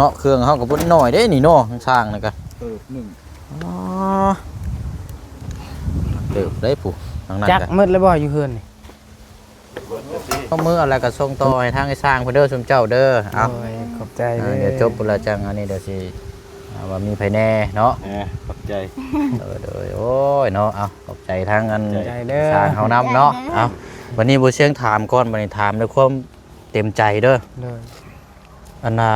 ເນາະ ເຄື່ອງເຮົາກໍບໍ່ໄດ້ນ້ອຍເດ້ນີ້ເນາະ ທາງຊ່າງນີ້ກໍເຕີບໜຶ່ງ. ອໍ ເຕີບໄດ້ຜູ້ທາງນັ້ນ ຈັກ ກໍໝົດແລ້ວບໍ່ຢູ່ເຮືອນນີ້? ເອົາມືເອົາແລ້ວກໍສົ່ງຕໍ່ໃຫ້ທາງໄອ້ຊ່າງເພິ່ນເດີ ຊຸມເຈົ້າເດີ. ເອົາ ໂດຍ ຂອບໃຈເດີ. ອ່າ ດຽວຈົບພຸ້ນລະຈັ່ງອັນນີ້ ດຽວຊິ ອ່າ ວ່າມີໃຜແດ່ເນາະ. ເອີ ຂອບໃຈ. ໂດຍໆ ໂອ້ຍເນາະ ເອົາ ຂອບໃຈທາງອັນ ຂອບໃຈເດີ ຊ່າງເຮົານຳເນາະ. ເອົາ ບັດນີ້ບໍ່ຊຽງຖາມກ່ອນ ບັດນີ້ຖາມດ້ວຍຄວາມເຕັມໃຈເດີ. ໂດຍ. ອັນນ່າ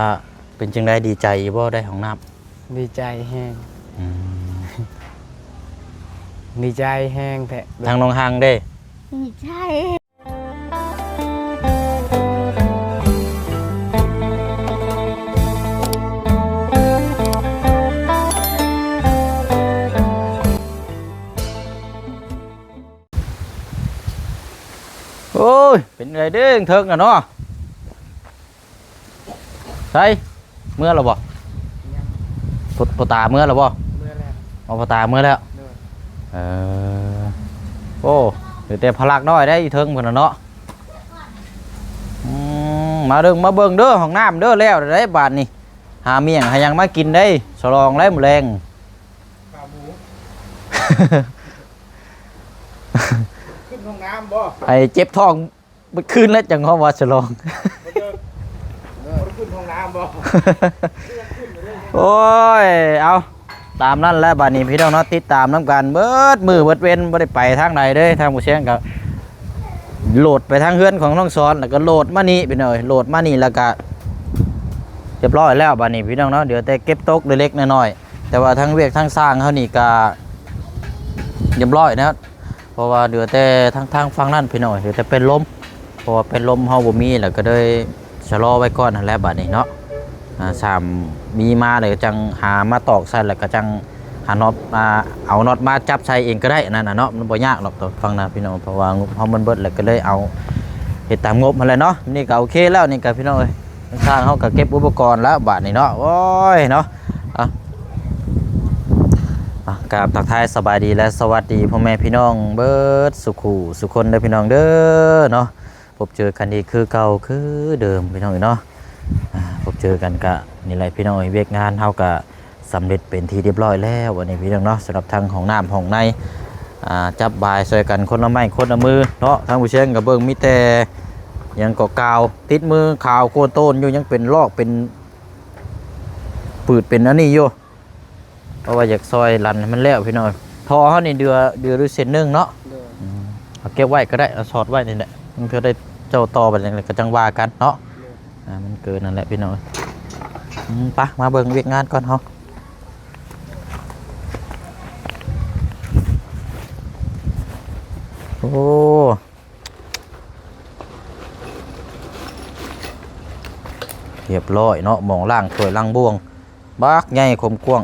ເປັນຈັ່ງໃດ ດີໃຈຢູ່ບໍ່ ໄດ້ຫ້ອງນ້ຳ? ດີໃຈແຮງ. ອືມ ດີໃຈແຮງແທ້. ທາງນ້ອງຮັງເດ້? ດີໃຈ. ໂອ້ຍ ເປັນໃດເດ້ ເທິງນະເນາະ? ໃສ ເມືອແລ້ວບໍ່? ຍັງ. ພໍ່ ພໍ່ຕາເມືອແລ້ວບໍ່? ເມືອແລ້ວ. ອໍ ພໍ່ຕາເມືອແລ້ວ. ໂດຍ. ເອີ ໂອ້ ເຫຼືອແຕ່ພະລັກນ້ອຍໄດ໋ ຢູ່ເທິງພຸ້ນນະເນາະ. ອືມ ມາເດີ ມາເບິ່ງເດີ ຫ້ອງນ້ຳເດີ ແລ້ວໄດ໋ບາດນີ້. ຫາມ້ຽງຫາຫຍັງມາກິນໄດ໋ ສະຫຼອງໄດ໋ມື້ແລງ. ຂາໝູ ຂຶ້ນຫ້ອງນ້ຳບໍ່? ໃຫ້ເຈັບທ້ອງ ເບິດຄືນແລ້ວ ຈັ່ງເຮົາວ່າສະຫຼອງ. ບໍ່ໄດ້ ບໍ່ໄດ້ຂຶ້ນຫ້ອງນ້ຳບໍ່? ໂອ້ຍ ເອົາ ຕາມນັ້ນແຫຼະບາດນີ້ພີ່ນ້ອງເນາະ. ຕິດຕາມນຳກັນເບິດມື້ເບິດເວັນ ບໍ່ໄດ້ໄປທາງໃດເດ້. ທາງຜູ້ຊຽງກໍໂຫຼດໄປທາງເຮືອນຂອງນ້ອງສອນ ແລ້ວກໍໂຫຼດມານີ້ພີ່ນ້ອງເອີຍ. ໂຫຼດມານີ້ແລ້ວກໍຮຽບຮ້ອຍແລ້ວບາດນີ້ພີ່ນ້ອງເນາະ. ເຫຼືອແຕ່ເກັບຕົກເລັກໆນ້ອຍໆ ແຕ່ວ່າທາງວຽກທາງຊ່າງເຮົານີ້ກໍຮຽບຮ້ອຍນະ. ເພາະວ່າເຫຼືອແຕ່ທາງ ທາງຝັ່ງນັ້ນພີ່ນ້ອງ ເຫຼືອແຕ່ເປັນລົມ. ເພາະວ່າເປັນລົມເຮົາບໍ່ມີ ແລ້ວກໍເລີຍຊະລໍໄວ້ກ່ອນຫັ້ນແຫຼະບາດນີ້ເນາະ. ອ່າ ສາມມີມາແລ້ວກໍຈັ່ງຫາມາຕອກໃສ່ ແລ້ວກໍຈັ່ງຫານັອດ ອ່າ ເອົານັອດມາຈັບໃສ່ເອງກໍໄດ້ ອັນນັ້ນນະເນາະ. ມັນບໍ່ຍາກດອກຕອນຝັ່ງນັ້ນພີ່ນ້ອງ ເພາະວ່າງົບເຮົາມັນເບິດ ແລ້ວກໍເລີຍເອົາເຮັດຕາມງົບຫັ້ນແຫຼະເນາະ. ນີ້ກໍໂອເຄແລ້ວ ນີ້ກໍພີ່ນ້ອງເອີຍ ທາງເຮົາກໍເກັບອຸປະກອນແລ້ວບາດນີ້ເນາະ. ໂອ້ຍເນາະ ອ່ະ ອ່ະ ກາບທັກທາຍສະບາຍດີ ແລະ ສະຫວັດດີພໍ່ແມ່ພີ່ນ້ອງເບິດສູ່ຄູ່ສູ່ຄົນເດີພີ່ນ້ອງເດີເນາະ. ພົບເຈີກັນອີກຄືເກົ່າຄືເດີມພີ່ນ້ອງເອີຍເນາະ. ອ່າ ພົບເຈີກັນກະນີ້ແຫຼະພີ່ນ້ອງເອີຍ ວຽກງານເຮົາກະສຳເລັດເປັນທີ່ຮຽບຮ້ອຍແລ້ວ ອັນນີ້ພີ່ນ້ອງເນາະ. ສຳລັບທາງຫ້ອງນ້ຳຫ້ອງໃນ ອ່າ ຈັບບາຍຊ່ອຍກັນຄົນລະໄມ້ຄົນລະມືເນາະ. ທາງຜູ້ຊຽງກໍເບິ່ງມີແຕ່ຫຍັງກໍກາວ ຕິດມືຂາວໂຄນໂຕນຢູ່ ຍັງເປັນລອກເປັນ ປືດເປັນອັນນີ້ຢູ່ ເພາະວ່າຢາກຊ່ອຍລັນໃຫ້ມັນແລ້ວພີ່ນ້ອງ. ທໍ່ເຮົານີ້ເດືອ ເດືອຢູ່ເສັ້ນໜຶ່ງເນາະ. ໂດຍ. ອືມ ເອົາເກັບໄວ້ກໍໄດ້ ເອົາສອດໄວ້ນີ້ແຫຼະ ມັນເພື່ອໄດ້ເຈົ້າຕໍ່ໄປຈັ່ງໃດກໍຈັ່ງວ່າກັນເນາະ. ໂດຍ. ອ່າ ມັນເກີນນັ້ນແຫຼະພີ່ນ້ອງ. ອືມ ໄປ ມາເບິ່ງວຽກງານກ່ອນເຮົາ. ໂອ້ ຮຽບຮ້ອຍເນາະ ໝ່ອງລ້າງຖ້ວຍລ້າງບ່ວງ ບັກໃຫຍ່ຄວາມກວ້າງ.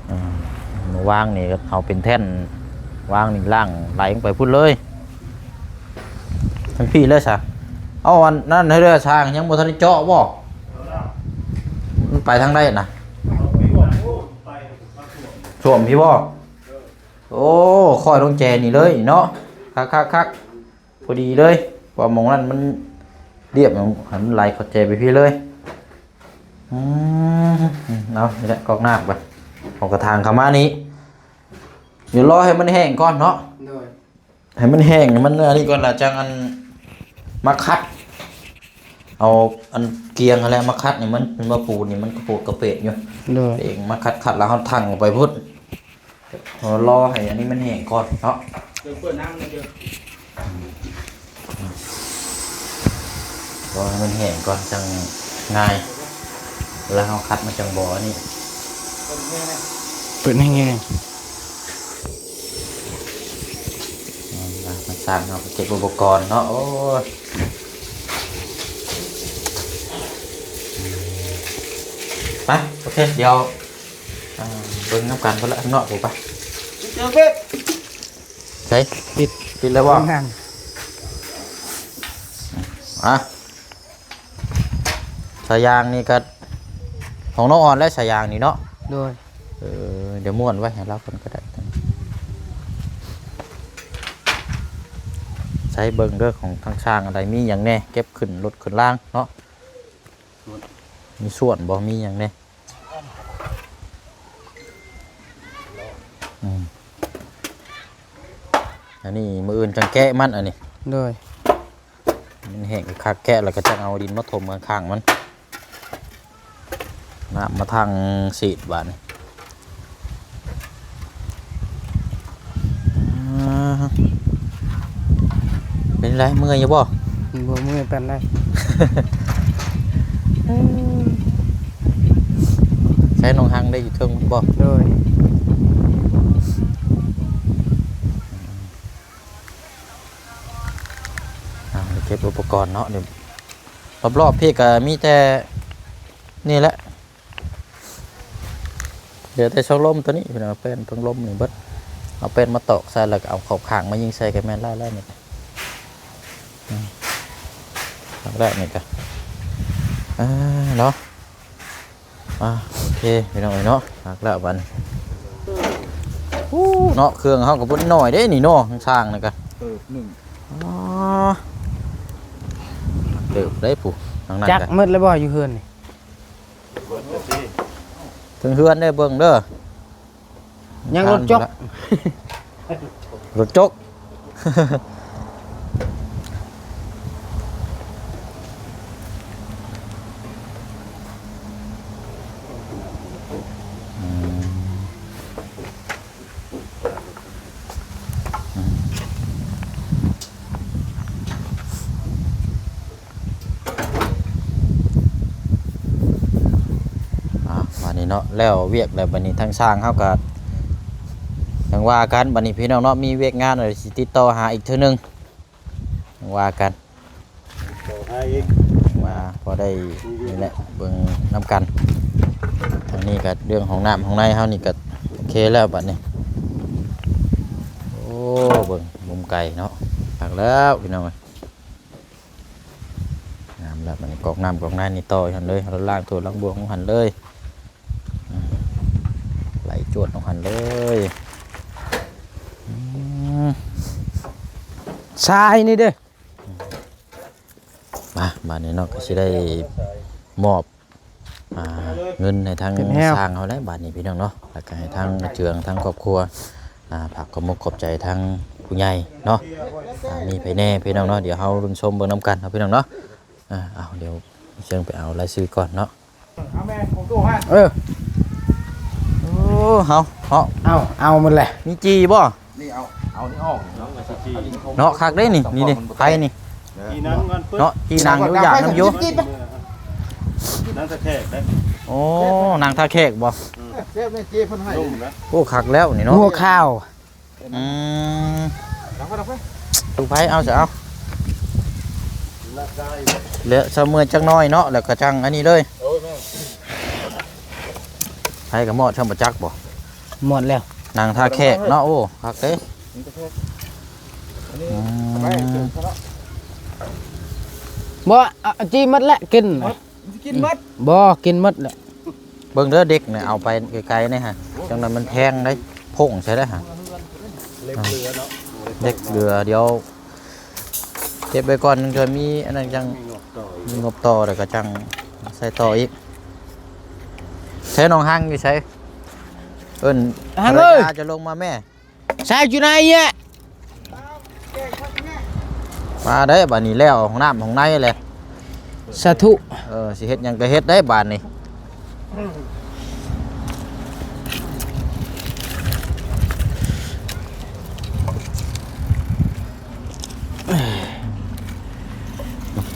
ອ່າ ວາງນີ້ກໍເອົາເປັນແທ່ນ ວາງນີ້ລ້າງໄຫຼລົງໄປພຸ້ນເລີຍ ທັງພີ້ເລີຍຊະ. ເອົາອັນນັ້ນໃຫ້ເດີຊ່າງ ຍັງບໍ່ທັນໄດ້ເຈາະບໍ່? ມັນໄປທາງໃດນະ? ຖ້ວມພີ້ບໍ່? ໂອ້ ຂ້ອຍລົງແຈນີ້ເລີຍເນາະ. ຄັກໆໆ ພໍດີເລີຍ ເພາະວ່າໝ່ອງນັ້ນມັນລຽບ ໃຫ້ມັນໄຫຼເຂົ້າແຈໄປພີ້ເລີຍ. ອືມ ເອົາ ນີ້ແຫຼະ ກອກນ້ຳກໍເອົາກະຖາງເຂົ້າມານີ້ ດຽວລໍໃຫ້ມັນແຫ້ງກ່ອນເນາະ. ໂດຍ. ໃຫ້ມັນແຫ້ງ ໃຫ້ມັນອັນນີ້ກ່ອນລະ ຈັ່ງອັນມາຂັດ ເອົາອັນກຽງຫັ້ນແຫຼະມາຂັດໃຫ້ມັນ ເຫັນບໍ່ ປູນນີ້ມັນກະໂປກກະເປກຢູ່. ໂດຍ. ເອງມາຂັດໆ ແລ້ວເຮົາຖັງອອກໄປພຸ້ນ. ລໍໃຫ້ອັນນີ້ມັນແຫ້ງກ່ອນເນາະ. ເປີດນ້ຳເດີ ລໍໃຫ້ມັນແຫ້ງກ່ອນຈັ່ງງ່າຍ ເວລາເຮົາຂັດມັນຈັ່ງບໍ່ອັນນີ້. ເປີດແຮງ ເປີດແຮງ. ອືມ ມາ ທາງຊ່າງເຮົາກໍເກັບອຸປະກອນເນາະ. ໂອ້ຍ ໄປ ໂອເຄ ດຽວ ອ່າ ເບິ່ງນຳກັນພຸ້ນລະ ຂ້າງນອກພຸ້ນໄປ. ເຈີເບດ ໃສ ປິດ ປິດແລ້ວບໍ່? ອ່ະ ສາຍຢາງນີ້ກໍຂອງນ້ອງອອນແຫຼະ ສາຍຢາງນີ້ເນາະ. ໂດຍ. ເອີ ດຽວມ້ວນໄວ້ໃຫ້ລາວກ່ອນກໍໄດ້. ໃສ່ເບິ່ງເດີ ຂອງທາງຊ່າງອັນໃດມີຫຍັງແດ່ ເກັບຂຶ້ນລົດຂຶ້ນລາງເນາະ. ມີສ່ວນບໍ່ ມີຫຍັງແດ່? ອືມ ອັນນີ້ມື້ອື່ນຈັ່ງແກະມັນ ອັນນີ້ ໂດຍ ມັນແຫ້ງຄັກ ແກະແລ້ວກໍຈັ່ງເອົາດິນມາຖົມຂ້າງໆມັນ ນ້ຳມາທາງສີດບາດນີ້. ອ່າ ເປັນໃດ ເມື່ອຍຢູ່ບໍ່? ບໍ່ເມື່ອຍປານໃດ. ໃຊ້ນ້ອງຮັງໄດ້ຢູ່ເທິງພຸ້ນບໍ່? ໂດຍ. ອ່າ ເກັບອຸປະກອນເນາະ ນີ້ ຮອບໆ ພີ້ກໍມີແຕ່ນີ້ແຫຼະ ເຫຼືອແຕ່ຊ່ອງລົມຕົວນີ້ພີ່ນ້ອງ ແປ້ນເພິ່ງລົມນີ້ເບິດ ເອົາແປ້ນມາຕອກໃສ່ ແລ້ວກໍເອົາເຂົ້າຂ້າງມາຍິງໃສ່ ກໍແມ່ນແລ້ວໆ ນີ້ ອືມ ແລ້ວນີ້ກໍ ອ່າ ເນາະ. ອ່າ ໂອເຄພີ່ນ້ອງເອີຍເນາະ ຮັກແລ້ວບັດນີ້. ໂອ້ ເນາະ ເຄື່ອງເຮົາກໍບໍ່ນ້ອຍເດ້ນີ້ເນາະ ທາງຊ່າງນີ້ກໍເຕີບໜຶ່ງ. ອໍ ເຕີບໄດ້ຜູ້ ທາງນັ້ນ ຈັກ ກໍໝົດແລ້ວບໍ່ ຢູ່ເຮືອນນີ້? ເຖິງເຮືອນໄດ້ ເບິ່ງເດີ. ຍັງລົດຈົກ ລົດຈົກ. ອືມ ອືມ ອ່າ ບາດນີ້ເນາະ ແລ້ວວຽກແລ້ວ ບາດນີ້ທາງຊ່າງເຮົາກໍຍັງວ່າກັນ ບາດນີ້ພີ່ນ້ອງເນາະ ມີວຽກງານແລ້ວຊິຕິດຕໍ່ຫາອີກເທື່ອໜຶ່ງ ຍັງວ່າກັນ ຕໍ່ຫາອີກ ວ່າພໍໄດ້ນີ້ແຫຼະ ເບິ່ງນຳກັນ. ທາງນີ້ກໍເລື່ອງຫ້ອງນ້ຳຫ້ອງໃນເຮົານີ້ກໍໂອເຄແລ້ວ ບາດນີ້ ໂອ້ ເບິ່ງມຸມໄກເນາະ ຄັກແລ້ວພີ່ນ້ອງເອີຍ. ງາມແລ້ວ ບາດນີ້ກອກນ້ຳກອກໃນນີ້ຕໍ່ຢູ່ຫັ້ນເລີຍ ເຮົາລ້າງຖ້ວຍລ້າງບ່ວງຢູ່ຫັ້ນເລີຍ ອາ ໄຫຼຈວດລົງຫັ້ນເລີຍ. ອືມ ຊາຍນີ້ເດ້ ມາ ບາດນີ້ເນາະ ກໍຊິໄດ້ມອບ ອ່າ ເງິນໃຫ້ທາງ ເປັນແຮວ ຊ່າງເຮົາແຫຼະ ບາດນີ້ພີ່ນ້ອງເນາະ ແລ້ວກໍໃຫ້ທາງເຈືອງ ທາງຄອບຄົວ ອ່າ ຝາກຂອບມຸກຂອບໃຈທາງຜູ້ໃຫຍ່ເນາະ ອ່າ ມີໃຜແດ່ພີ່ນ້ອງເນາະ ດຽວເຮົາລຸ້ນຊົມເບິ່ງນຳກັນເນາະພີ່ນ້ອງເນາະ. ອ່າ ເອົາ ດຽວເຊີນໄປເອົາລາຍຊື່ກ່ອນເນາະ. ເອີ ໂອ້ ເຮົາ ເຮົາ ເອົາ ເອົາໝົດແຫຼະ ມີຈີ່ບໍ່? ນີ້ເອົາ ເອົານີ້ອອກເນາະ ເນາະ ຄັກເດ້ນີ້ ນີ້ເດ້ ໄຟນີ້ ຈີ່ໜັງກ່ອນ ເນາະ ຈີ່ໜັງຢູ່ ຢາກນຳຢູ່ ໜັງຕາແຂກເດ້. ໂອ້ ໜັງຕາແຂກບໍ່? ອືມ ແຊບແມ່ເຈ້ເພິ່ນໃຫ້ ນຸ້ມນະ. ໂອ້ ຄັກແລ້ວນີ້ເນາະ ຫົວຂາວ. ອືມ ເອົາໄປ ເອົາຊະ ເອົາ ແລະຊະເມື່ອຍຈັກໜ້ອຍເນາະ ແລ້ວກໍຈັ່ງອັນນີ້ເລີຍ. ໂອ້ຍ ແມ່ນ ໃຜກໍໝອດຊ່ຳບໍ່ຈັກບໍ່? ໝົດແລ້ວ ໜັງທ່າແຂກເນາະ. ໂອ້ ຄັກເດ້ ອັນນີ້ ອືມ ບໍ່ ອາ ຈີ່ໝົດແຫຼະ ກິນ ມັນຊິກິນໝົດ ບໍ່ ກິນໝົດແຫຼະ. ເບິ່ງເດີ ເດັກນີ້ເອົາໄປໄກໆ ນີ້ຮະ ຈັ່ງນັ້ນມັນແພງເດ້ ພົງໃສ່ໄດ້ຮະ ເດັກເຫຼືອເນາະ ເດັກເຫຼືອ ດຽວເກັບໄວ້ກ່ອນ ເທື່ອມີອັນນັ້ນຈັ່ງ ມີງົບຕໍ່ ມີງົບຕໍ່ ແລ້ວກໍຈັ່ງໃສ່ຕໍ່ອີກ. ໃສນ້ອງຮັງຢູ່ໃສ? ເອີ້ນ ຮັງເອີຍ ພະຍາຈະລົງມາແມ່. ຊາຍຢູ່ໃນເຍະ ມາໄດ້ບາດນີ້ ແລ້ວຫ້ອງນ້ຳຫ້ອງໃນແຫຼະ ສາທຸ. ເອີ ຊິເຮັດຫຍັງກໍເຮັດໄດ້ບາດນີ້.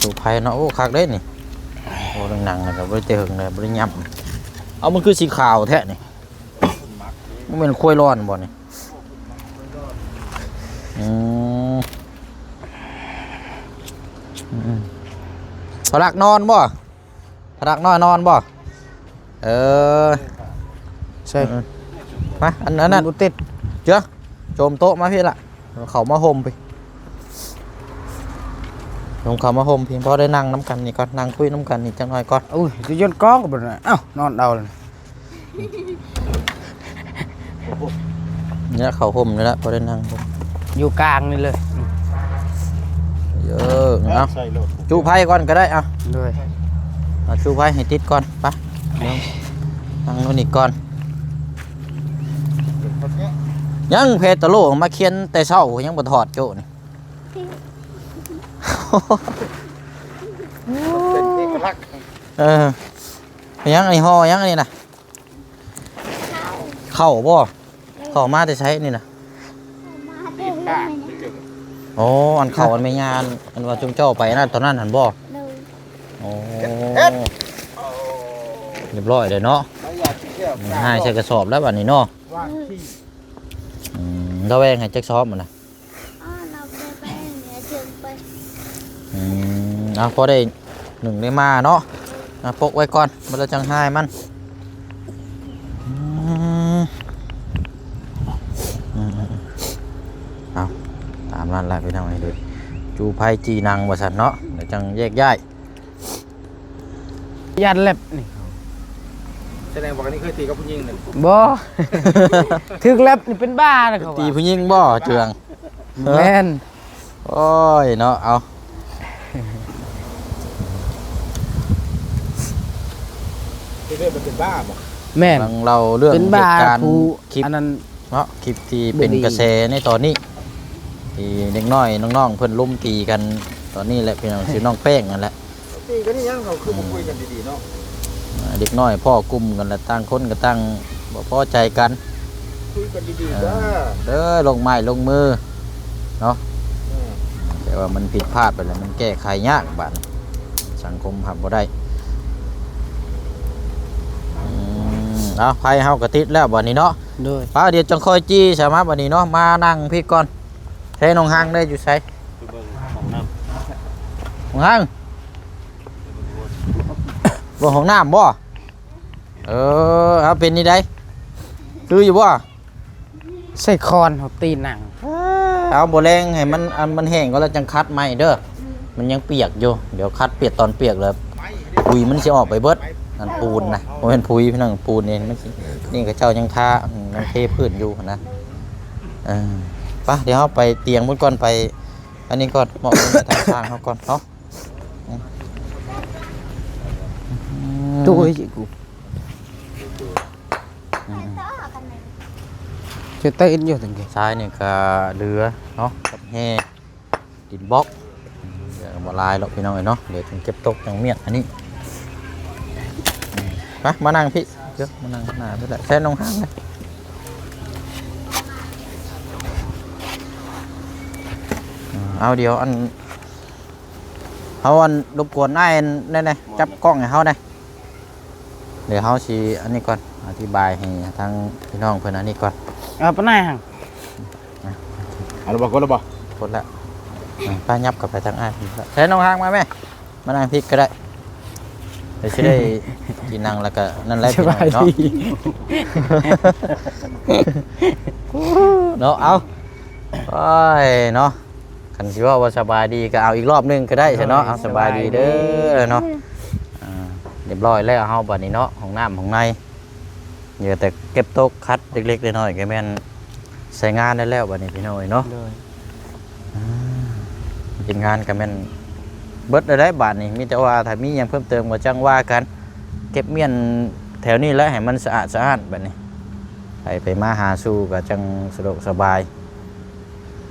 ຕູ້ໄຟເນາະ ໂອ້ ຄັກເດ້ນີ້. ໂອ້ ນັ່ງໆ ແລ້ວກໍບໍ່ໄດ້ແຕ່ເຫິງແລ້ວ ບໍ່ໄດ້ຫຍັບ. ເອົາ ມັນຄືສີຂາວແທ້ນີ້ ບໍ່ແມ່ນຄວາຍລ້ອນບໍ່ນີ້? ອືມ ອືມ ພະລັກນອນບໍ່? ພະລັກນ້ອຍນອນບໍ່? ເອີ ໃຊ່ ເອີ ມາ ອັນ ອັນນັ້ນ ບໍ່ຕິດ ເຈີ ໂຈມໂຕະມາພີ້ລະ ເຂົ້າມາຮົ່ມພີ້ ລົງເຂົ້າມາຮົ່ມພີ້ ພໍໄດ້ນັ່ງນຳກັນນີ້ກ່ອນ ນັ່ງຄຸຍນຳກັນນີ້ຈັກໜ້ອຍກ່ອນ. ໂອ້ຍ ຈະຢ້ອນກ້ອງກໍບໍ່ໄດ້ ເອົ້າ ນອນເອົາ. ນີ້ແຫຼະ ເຂົ້າຮົ່ມນີ້ແຫຼະ ພໍໄດ້ນັ່ງ ຢູ່ກາງນີ້ເລີຍ. ເອີ ເອົາ ໃສ່ໂລດ ຈຸໄຟກ່ອນກໍໄດ້ ເອົາ ໂດຍ. ເອົາຊູໄວ້ໃຫ້ຕິດກ່ອນ ໄປ ເບິ່ງທາງໂນ້ນອີກກ່ອນ. ຍັງແພຕະໂລມາຂຽນແຕ່ເຊົ້າ ຍັງບໍ່ຖອດໂຈ້ນີ້. ເປັນເອກະລັກ. ເອີ ຫຍັງອັນນີ້ ຫໍ່ຫຍັງອັນນີ້ນະ? ເຂົ້າບໍ່? ເຂົ້າມາແຕ່ໃສນີ້ນະ? ເຂົ້າມາແຕ່ເຮືອນນີ້. ອໍ ອັນເຂົ້າອັນແມ່ຍ່າ ອັນວ່າຈຸມເຈົ້າໄປນັ້ນ ຕອນນັ້ນຫັ້ນບໍ່? ໂດຍ. ໂອ້ ຮຽບຮ້ອຍເລີຍເນາະ. ຫາຍໃສ່ກະສອບແລ້ວບັດນີ້ເນາະ. ອືມ ລະແວງໃຫ້ຈັກສອບຫັ້ນນະ? ອໍ ລາວບໍ່ໄດ້ໄປ ເອົາເທິງໄປ. ອືມ ເອົາ ພໍໄດ້ໜຶ້ງໄດ້ມາເນາະ. ອາ ປົກໄວ້ກ່ອນ ບໍ່ແລ້ວຈັ່ງຫາຍມັນ. ອືມ ອືມ ເອົາ ຕາມນັ້ນແຫຼະພີ່ນ້ອງເອີຍ ຈູ່ໄຟຈີ່ໜັງວ່າຊັ້ນເນາະ ແລ້ວຈັ່ງແຍກຍ້າຍ. ຢ້ານແລັບນີ້. ສະແດງວ່າອັນນີ້ເຄີຍຕີກັບຜູ້ຍິງນັ້ນ. ບໍ່ ຖືກແລັບນີ້ເປັນບ້າແລ້ວເຂົາວ່າ. ຕີຜູ້ຍິງບໍ່ເຈືອງ? ແມ່ນ. ໂອ້ຍເນາະ ເອົາ ເປັນເລື່ອງເປັນບ້າບໍ່? ແມ່ນ ກຳລັງເລົ່າເລື່ອງເຫດການ ຄລິບອັນນັ້ນ ເນາະ ຄລິບທີ່ເປັນກະແສໃນຕອນນີ້ ທີ່ເດັກນ້ອຍນ້ອງໆເພິ່ນລຸມຕີກັນຕອນນີ້ແຫຼະພີ່ນ້ອງ ຊື່ນ້ອງແປ້ງນັ້ນແຫຼະ. ຕີກັນອີ່ຫຍັງ ເຂົາຄືບໍ່ຄຸຍກັນດີໆເນາະ. ອ່າ ເດັກນ້ອຍພໍ້ກຸ່ມກັນແລ້ວ ຕ່າງຄົນກໍຕ່າງບໍ່ພໍໃຈກັນ ຄຸຍກັນດີໆ ເອີ ເດີ ລົງໄມ້ລົງມືເນາະ. ແຕ່ວ່າມັນຜິດພາດໄປແລ້ວ ມັນແກ້ໄຂຍາກບາດນີ້ ສັງຄົມຮັບບໍ່ໄດ້. ອືມ ເອົາ ໄຟເຮົາກໍຕິດແລ້ວບາດນີ້ເນາະ. ໂດຍ. ປ້າ ດຽວຈັ່ງຄ່ອຍຈີ່ສາມາດບາດນີ້ເນາະ ມານັ່ງພີ້ກ່ອນ. ໃສນ້ອງຮັງໄດ້ຢູ່ໃສ? ໄປເບິ່ງຫ້ອງນ້ຳ. ນ້ອງຮັງ ເບິ່ງຫ້ອງນ້ຳບໍ່? ເອີ ເອົາ ເປັນນີ້ໃດ ຄືຢູ່ບໍ່? ໃສ່ຄ້ອນເຮົາຕີໜັງ. ເອົາ ບໍ່ແລງໃຫ້ມັນ ອັນມັນແຫ້ງກ່ອນແລ້ວຈັ່ງຂັດໃໝ່ເດີ. ມັນຍັງປຽກຢູ່ ດຽວຂັດປຽກ ຕອນປຽກແລ້ວ ປຸຍມັນຊິອອກໄປເບິດ. ອັນປູນນະ ບໍ່ແມ່ນປຸຍພີ່ນ້ອງ ປູນນີ້ມັນຊິ ນີ້ເຂົາເຈົ້າຍັງທາ ຍັງເທພື້ນຢູ່ຫັ້ນນະ. ເອີ ໄປ ດຽວເຮົາໄປຕຽງພຸ້ນກ່ອນ ໄປອັນນີ້ກ່ອນ ມອບໃຫ້ທາງຊ່າງເຮົາກ່ອນເນາະ. ໂອ້ຍ ກູ ຈະເຕັ້ນຢູ່ຈັ່ງຊີ້. ຊາຍນີ້ກະເຫຼືອເນາະ ກັບແຮ່ດິນບລັອກ ເຫຼືອບໍ່ຫຼາຍດອກພີ່ນ້ອງເອີຍເນາະ. ດຽວຈຶ່ງເກັບຕົກຈັ່ງມຽດອັນນີ້. ມາ ມານັ່ງພີ້ ເດີ ມານັ່ງໜ້າພີ້ແຫຼະ ແຊນອງຫາງເລີຍ. ເອົາ ດຽວອັນ ເຮົາອັນລົບກວນອ້າຍແດ່ ຈັບກ້ອງໃຫ້ເຮົາແດ່. ດຽວເຮົາຊິອັນນີ້ກ່ອນ ອະທິບາຍໃຫ້ທາງພີ່ນ້ອງເພິ່ນອັນນີ້ກ່ອນ. ເອົາປານໃດຫັ້ນ ເອົາລະບໍ່ ກົດລະບໍ່? ກົດແລ້ວ. ໄປ ຫຍັບເຂົ້າໄປທາງອ້າຍເພິ່ນ. ໃສ່ນ້ອງຫາງມາແມ່ ມານັ່ງພີ້ກໍໄດ້. ດຽວຊິໄດ້ກິນນັ່ງແລ້ວກໍນັ້ນແຫຼະ ສະບາຍດີ ພີ່ນ້ອງເນາະ. ເນາະ ເອົາ ໂອ້ຍເນາະ. ຄັນຊິເວົ້າວ່າສະບາຍດີກໍເອົາອີກລອບໜຶ່ງກໍໄດ້ຊະເນາະ. ເອົາ ສະບາຍດີເດີເນາະ. ອ່າ ຮຽບຮ້ອຍແລ້ວເຮົາບັດນີ້ເນາະ ຫ້ອງນ້ຳຫ້ອງໃນ ເຫຼືອແຕ່ເກັບຕົກຂັດເລັກໆນ້ອຍໆ ກໍແມ່ນໃຊ້ງານໄດ້ແລ້ວບັດນີ້ພີ່ນ້ອງເອີຍເນາະ. ໂດຍ ອ່າ ເຮັດງານກໍແມ່ນເບິດແລ້ວໄດ໋ບັດນີ້. ມີແຕ່ວ່າຖ້າມີຫຍັງເພີ່ມເຕີມກໍຈັ່ງວ່າກັນ. ເກັບມ້ຽນແຖວນີ້ແຫຼະໃຫ້ມັນສະອາດສະອ້ານບັດນີ້ ໃຜໄປມາຫາສູ່ກໍຈັ່ງສະດວກສະບາຍ.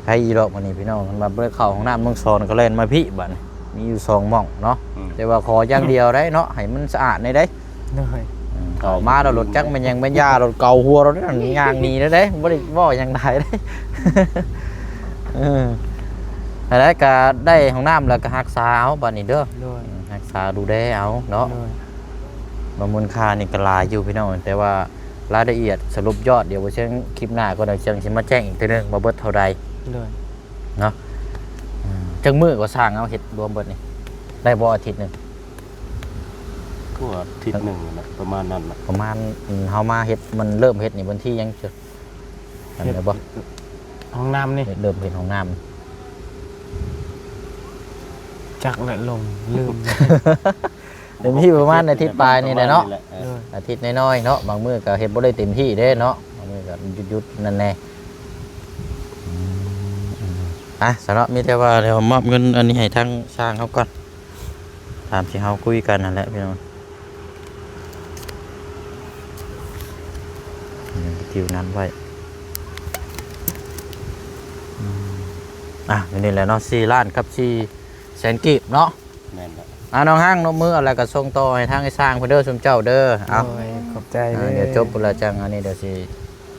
ໃຜອີດອກບັດນີ້ພີ່ນ້ອງ ຄັນວ່າບໍ່ໄດ້ເຂົ້າຫ້ອງນ້ຳນ້ອງສອນກໍແລ່ນມາພີ້ບັດນີ້. ມີຢູ່ສອງໝ່ອງເນາະ. ອືມ ແຕ່ວ່າຂໍຢ່າງດຽວໄດ້ເນາະ ໃຫ້ມັນສະອາດແດ່ໄດ໋. ໂດຍ ອືມ ເຂົ້າມາແລ້ວລົດຈັກແມ່ນຫຍັງແມ່ນຢາ ລົດເກົາຫົວລົດນັ້ນຍ່າງໜີເດ້ ບໍ່ໄດ້ເວົ້າຫຍັງຫຼາຍເດ້. ເອີ ຫັ້ນແຫຼະ ກໍໄດ້ຫ້ອງນ້ຳແລ້ວກໍຮັກສາເອົາບັດນີ້ເດີ. ໂດຍ ອືມ ຮັກສາດູແລເອົາເນາະ. ໂດຍ ວ່າມູນຄ່ານີ້ກໍຫຼາຍຢູ່ພີ່ນ້ອງ ແຕ່ວ່າລາຍລະອຽດສະຫຼຸບຍອດ ດຽວບໍ່ເຊີງຄລິບໜ້າກ່ອນ ດຽວເຊີງຊິມາແຈ້ງອີກເທື່ອໜຶ່ງວ່າເບິດເທົ່າໃດ. ໂດຍ ເນາະ. ອືມ ຈັກມື້ກໍຊ່າງເອົາເຮັດລວມເບິດນີ້ ໄດ້ບໍ່ອາທິດໜຶ່ງ? ກໍອາທິດໜຶ່ງນັ້ນແຫຼະ ປະມານນັ້ນແຫຼະ. ປະມານ ອືມ ເຮົາມາເຮັດ ມັນເລີ່ມເຮັດນີ້ວັນທີຫຍັງ? ຈຳໄດ້ບໍ່? ຫ້ອງນ້ຳນີ້ ເລີ່ມເຮັດຫ້ອງນ້ຳ ຈັກແຫຼະ ຫຼົງລືມ. ເຕັມທີ່ປະມານອາທິດປາຍນີ້ແຫຼະເນາະ. ໂດຍ ອາທິດນ້ອຍໆເນາະ ບາງມື້ກໍເຮັດບໍ່ໄດ້ເຕັມທີ່ເດ້ເນາະ ບາງມື້ກໍຢຸດໆນັ້ນແດ່. ອືມ ອືມ ອ່ະ ສະເນາະ ມີແຕ່ວ່າດຽວມອບເງິນອັນນີ້ໃຫ້ທາງຊ່າງເຮົາກ່ອນ ຕາມທີ່ເຮົາຄຸຍກັນນັ້ນແຫຼະພີ່ນ້ອງ. ຢູ່ນັ້ນໄວ້. ອືມ ອ່ະ ຢູ່ນີ້ແຫຼະເນາະ ສີ່ລ້ານກັບສີ່ແສນກີບເນາະ. ແມ່ນແລ້ວ. ອ່າ ນ້ອງຮັງ ນົບມືເອົາ ແລ້ວກໍສົ່ງຕໍ່ໃຫ້ທາງໄອ້ຊ່າງເພິ່ນເດີ ຊຸມເຈົ້າເດີ. ເອົາ ໂດຍ ຂອບໃຈເດີ. ອ່າ ດຽວຈົບພຸ້ນລະ ຈັ່ງອັນນີ້ ດຽວຊິ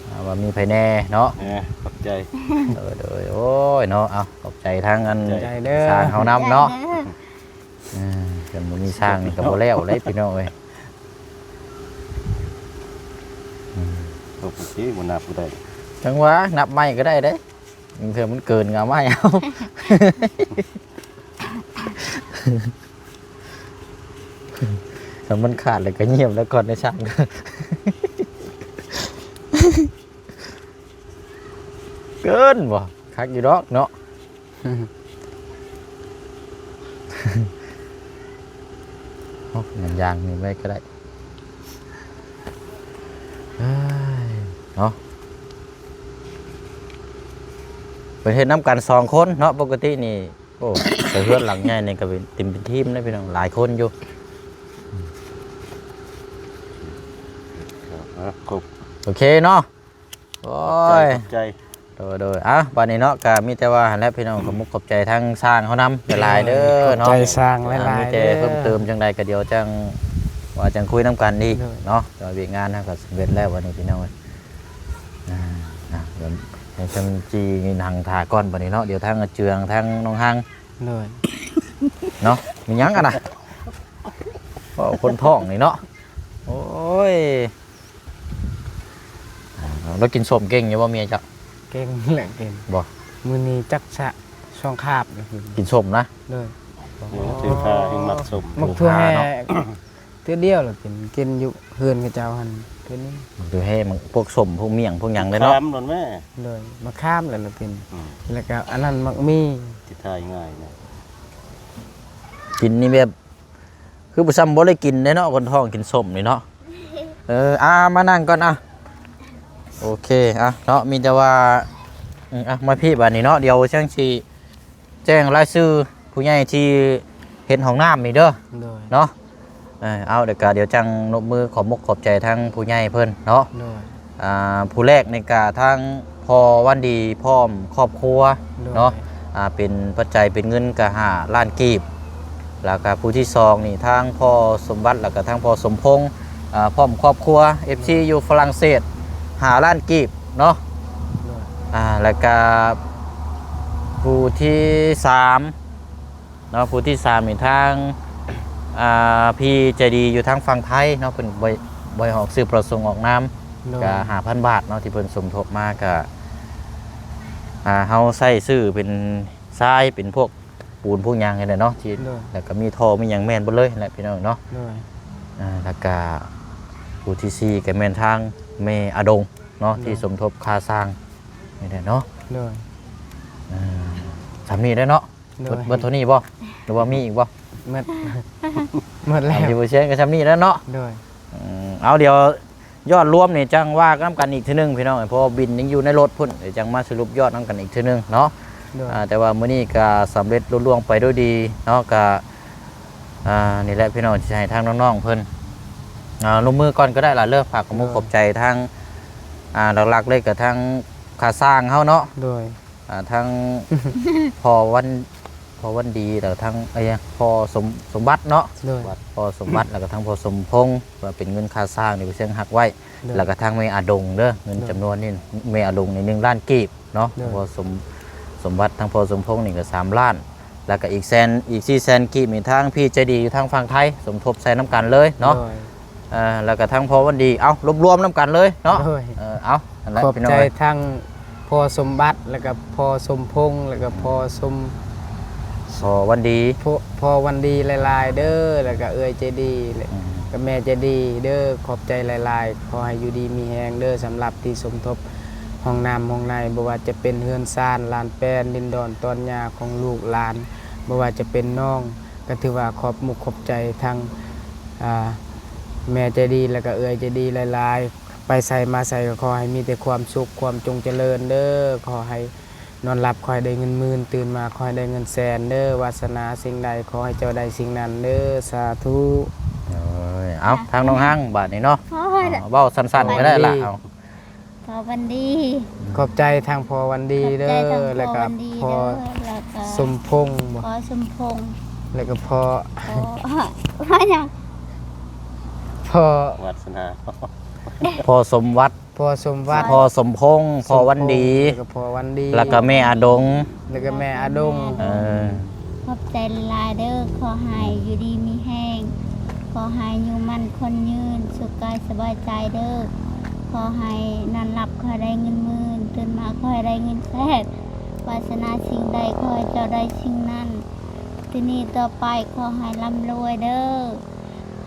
ອ່າ ວ່າມີໃຜແດ່ເນາະ. ເອີ ຂອບໃຈ. ໂດຍ ໂດຍ ໂອ້ຍເນາະ. ເອົາ ຂອບໃຈທາງອັນ ຂອບໃຈເດີ ຊ່າງເຮົານຳເນາະ. ເອີ ຄັນບໍ່ມີຊ່າງນີ້ກໍບໍ່ແລ້ວເລີຍ ພີ່ນ້ອງເອີຍ. ອືມ ຕົກເມື່ອກີ້ບໍ່ນັບກໍໄດ້. ຈັ່ງຫວະ ນັບໃໝ່ກໍໄດ້ເດ້. ບາງເທື່ອມັນເກີນກໍເອົາໃໝ່ເອົາ. ຄັນມັນຂາດແລ້ວກໍຢ້ຽມແລ້ວກ່ອນໄດ້ຊ່າງ. ເກີນບໍ່? ຄັກຢູ່ດອກເນາະ. ເອົາ ໜັງຍາງນີ້ໄວ້ກໍໄດ້. ເອີຍ ເນາະ ເພິ່ນເຮັດນຳກັນສອງຄົນເນາະ. ປົກກະຕິນີ້ ໂອ້ ແຕ່ເຮືອນຫຼັງໃຫຍ່ນີ້ກໍເປັນ ເຕັມເປັນທີມເດ້ພີ່ນ້ອງ ຫຼາຍຄົນຢູ່. ເອີ ຄົບ ໂອເຄເນາະ. ໂອ້ຍ ຂອບໃຈ ຂອບໃຈ. ໂດຍ ໂດຍ ອ່ະ ບາດນີ້ເນາະ ກໍມີແຕ່ວ່າຫັ້ນແຫຼະພີ່ນ້ອງ ຂອບມຸກຂອບໃຈທາງຊ່າງເຮົານຳຫຼາຍໆເດີເນາະ. ຂອບໃຈຊ່າງຫຼາຍໆ ອ່າ ມີແຕ່ເພີ່ມເຕີມຈັ່ງໃດກໍດຽວຈັ່ງວ່າຈັ່ງຄຸຍນຳກັນອີກເນາະ. ແຕ່ວ່າວຽກງານເຮົາກໍສຳເລັດແລ້ວ ບາດນີ້ພີ່ນ້ອງເອີຍ. ອ່າ ອ່າ ດຽວໃຫ້ຊ່າງຈີ່ນີ້ນັ່ງຖ້າກ່ອນ ບາດນີ້ເນາະ. ດຽວທາງອາເຈືອງ ທາງນ້ອງຮັງ ໂດຍ ເນາະ. ມີຫຍັງກັນນະ? ເວົ້າຄົນທ້ອງນີ້ເນາະ. ໂອ້ຍ ລາວກິນສົ້ມເກັ່ງຢູ່ບໍ່ເມຍເຈົ້າ? ເກັ່ງແຫຼະ ເກັ່ງ. ບໍ່ ມື້ນີ້ຈັກຊະສອງຄາບ. ກິນສົ້ມນະ? ໂດຍ. ໂອ້ ຖືກພາແຮງມັກສົ້ມ ມັກຖົ່ວແຮ່ເນາະ. ເທື່ອດຽວລະກິນ ກິນຢູ່ເຮືອນເຂົາເຈົ້າຫັ້ນເທື່ອໜຶ່ງ. ມັກຖົ່ວແຮ່ ມັກ ພວກສົ້ມ ພວກໝ້ຽງ ພວກຫຍັງເດ້ເນາະ. ມະຂາມໂລດແມ່. ໂດຍ ມະຂາມແຫຼະລະກິນ. ອືມ ແລ້ວກໍອັນນັ້ນໝາກມີ້ ຊິທາຍງ່າຍນະ. ກິນນີ້ແບບ ຄືບໍ່ຊ້ຳບໍ່ໄດ້ກິນເດ້ເນາະ ຄົນທ້ອງກິນສົ້ມນີ້ເນາະ. ເອີ ອ່າ ມານັ່ງກ່ອນ ອ່ະ. ໂອເຄ ອ່ະ ເນາະ ມີແຕ່ວ່າ ອືມ ອ່ະ ມາພີ້ບາດນີ້ເນາະ. ດຽວຈັ່ງຊິແຈ້ງລາຍຊື່ຜູ້ໃຫຍ່ທີ່ເຮັດຫ້ອງນ້ຳນີ້ເດີ. ໂດຍ. ເນາະ ເອີ ເອົາ ດຽວກະ ດຽວຈັ່ງນົບມືຂອບມຸກຂອບໃຈທາງຜູ້ໃຫຍ່ເພິ່ນເນາະ. ໂດຍ. ອ່າ ຜູ້ແລກນີ້ກະທາງພໍ່ວັນດີພ້ອມຄອບຄົວ ໂດຍ ເນາະ. ອ່າ ເປັນປັດໄຈເປັນເງິນກະຫ້າລ້ານກີບ ແລ້ວກະຜູ້ທີສອງນີ້ທາງພໍ່ສົມບັດ ແລ້ວກະທາງພໍ່ສົມພົງ ອ່າ ພ້ອມຄອບຄົວ ເອັຟຊີ ຢູ່ຝຣັ່ງເສດ ຫ້າລ້ານກີບເນາະ. ໂດຍ. ອ່າ ແລ້ວກະຜູ້ທີສາມ ເນາະ ຜູ້ທີສາມນີ້ທາງ ອ່າ ພີ່ໃຈດີຢູ່ທາງຝັ່ງໄທເນາະ ເພິ່ນບໍ່ ບໍ່ໃຫ້ອອກຊື່ປະສົງອອກນາມ ໂດຍ ກະຫ້າພັນບາດເນາະ ທີ່ເພິ່ນສົມທົບມາ ກະ ອ່າ ເຮົາໃຊ້ຊື່ເປັນຊາຍ ເປັນພວກປູນພວກຫຍັງນີ້ແຫຼະເນາະ ທີ່ ໂດຍ ແລ້ວກະມີທໍ່ມີຫຍັງແມ່ນເບິດເລີຍແຫຼະ ພີ່ນ້ອງເນາະ. ໂດຍ. ອ່າ ແລ້ວກະຜູ້ທີສີ່ກະແມ່ນທາງແມ່ອາດົງເນາະ ໂດຍ ທີ່ສົມທົບຄ່າສ້າງນີ້ແຫຼະເນາະ. ໂດຍ. ອ່າ ສ່ຳນີ້ແຫຼະເນາະ. ໂດຍ. ເບິດ ເບິດເທົ່ານີ້ບໍ່ ຫຼືວ່າມີອີກບໍ່? ໝົດ ໝົດແລ້ວ. ຢູ່ບໍ່ເຊຍນກໍຊ່ຳນີ້ແຫຼະເນາະ. ໂດຍ. ອືມ ເອົາ ດຽວຍອດລວມນີ້ຈັ່ງວ່າກັນນຳກັນອີກເທື່ອໜຶ່ງພີ່ນ້ອງ ເພາະວ່າບິນຍັງຢູ່ໃນລົດພຸ້ນ ດຽວຈັ່ງມາສະຫຼຸບຍອດນຳກັນອີກເທື່ອໜຶ່ງເນາະ. ໂດຍ. ອ່າ ແຕ່ວ່າມື້ນີ້ກໍສຳເລັດລຸລ່ວງໄປດ້ວຍດີເນາະ ກໍ ອ່າ ນີ້ແຫຼະພີ່ນ້ອງ ຊິໃຫ້ທາງນ້ອງໆເພິ່ນ ອ່າ ລົງມືກ່ອນກໍໄດ້ລະເລີ ຝາກຂອບມຸກ ໂດຍ ຂອບໃຈທາງ ອ່າ ຫຼັກໆເລີຍກໍທາງຂ້າຊ່າງເຮົາເນາະ. ໂດຍ. ອ່າ ທາງພໍ່ວັນ ພໍ່ວັນດີ ແລ້ວທາງ ເອີຍ ພໍ່ສົມ ສົມບັດເນາະ. ໂດຍ. ພໍ່ສົມບັດ ແລ້ວກໍທາງພໍ່ສົມພົງ ວ່າເປັນເງິນຄ່າສ້າງທີ່ເພິ່ນເຊິ່ງຮັກໄວ້. ໂດຍ. ແລ້ວກໍທາງແມ່ອາດົງເດີ ເງິນ ໂດຍ ຈຳນວນນີ້ ແມ່ອາດົງນີ້ໜຶ່ງລ້ານກີບເນາະ. ໂດຍ. ທາງພໍ່ສົມ ສົມບັດ ທາງພໍ່ສົມພົງນີ້ກໍສາມລ້ານ ແລ້ວກໍອີກແສນ ອີກສີ່ແສນກີບນີ້ທາງພີ່ໃຈດີຢູ່ທາງຝັ່ງໄທສົມທົບໃສ່ນຳກັນເລີຍເນາະ. ໂດຍ. ເອີ ແລ້ວກໍທາງພໍ່ວັນດີ ເອົາ ລວບລວມນຳກັນເລີຍເນາະ. ໂດຍ. ເອີ ເອົາ ນັ້ນແຫຼະ ຂອບໃຈ ພີ່ນ້ອງເອີຍ ທັງພໍ່ສົມບັດ ແລ້ວກໍພໍ່ສົມພົງ ແລ້ວກໍ ອືມ ພໍ່ສົມ ພໍ່ວັນດີ ພໍ່ ພໍ່ວັນດີຫຼາຍໆເດີ ແລ້ວກໍເອື້ອຍໃຈດີ ແລ້ວ ອືມ ກໍແມ່ໃຈດີເດີ ຂອບໃຈຫຼາຍໆ ຂໍໃຫ້ຢູ່ດີມີແຮງເດີ ສຳລັບທີ່ສົມທົບຫ້ອງນ້ຳຫ້ອງໃນ ບໍ່ວ່າຈະເປັນເຮືອນຊານ ລານແປນ ດິນດອນຕອນຫຍ້າຂອງລູກຫຼານ ບໍ່ວ່າຈະເປັນນ້ອງ ກໍຖືວ່າຂອບມຸກຂອບໃຈທັງ ອ່າ ແມ່ໃຈດີ ແລ້ວກໍເອື້ອຍໃຈດີຫຼາຍໆ ໄປໃສມາໃສກໍຂໍໃຫ້ມີແຕ່ຄວາມສຸກ ຄວາມຈົ່ງຈະເລີນເດີ ຂໍໃຫ້ນອນຫຼັບຂໍໃຫ້ໄດ້ເງິນໝື່ນ ຕື່ນມາຂໍໃຫ້ໄດ້ເງິນແສນເດີ ວາສະໜາສິ່ງໃດຂໍໃຫ້ເຈົ້າໄດ້ສິ່ງນັ້ນເດີ ສາທຸ. ໂອ້ຍ ເອົາ ທາງນ້ອງຮັງບາດນີ້ເນາະ ພໍແລ້ວ ເວົ້າສັ້ນໆກໍໄດ້ລະ ເອົາ. ພໍ່ວັນດີ ຂອບໃຈທາງພໍ່ວັນດີເດີ ຂອບໃຈທາງພໍ່ວັນດີເດີ ແລ້ວກໍພໍ່ ແລ້ວກໍສົມພົງບໍ ພໍ່ສົມພົງ ແລ້ວກໍພໍ່ ພໍ່ ພໍ່ຫຍັງ ພໍ່ວັດສະໜາ ພໍ່ສົມວັດ ພໍ່ສົມວັດ ພໍ່ສົມພົງ ພໍ່ວັນດີ ສົມພົງ ແລ້ວກໍພໍ່ວັນດີ ແລ້ວກໍແມ່ອາດົງ ແລ້ວກໍແມ່ອາດົງ ແມ່ອາດົງ ເອີ ຂອບໃຈຫຼາຍໆເດີ ຂໍໃຫ້ຢູ່ດີມີແຮງ ຂໍໃຫ້ອາຍຸໝັ້ນຂວັນຍືນ ສຸກກາຍສະບາຍໃຈເດີ ຂໍໃຫ້ນອນຫຼັບຂໍໃຫ້ໄດ້ເງິນໝື່ນ ຕື່ນມາຂໍໃຫ້ໄດ້ເງິນແສນ ປາດຖະໜາສິ່ງໃດຂໍໃຫ້ເຈົ້າໄດ້ສິ່ງນັ້ນ ແຕ່ນີ້ຕໍ່ໄປຂໍໃຫ້ລ່ຳລວຍເດີ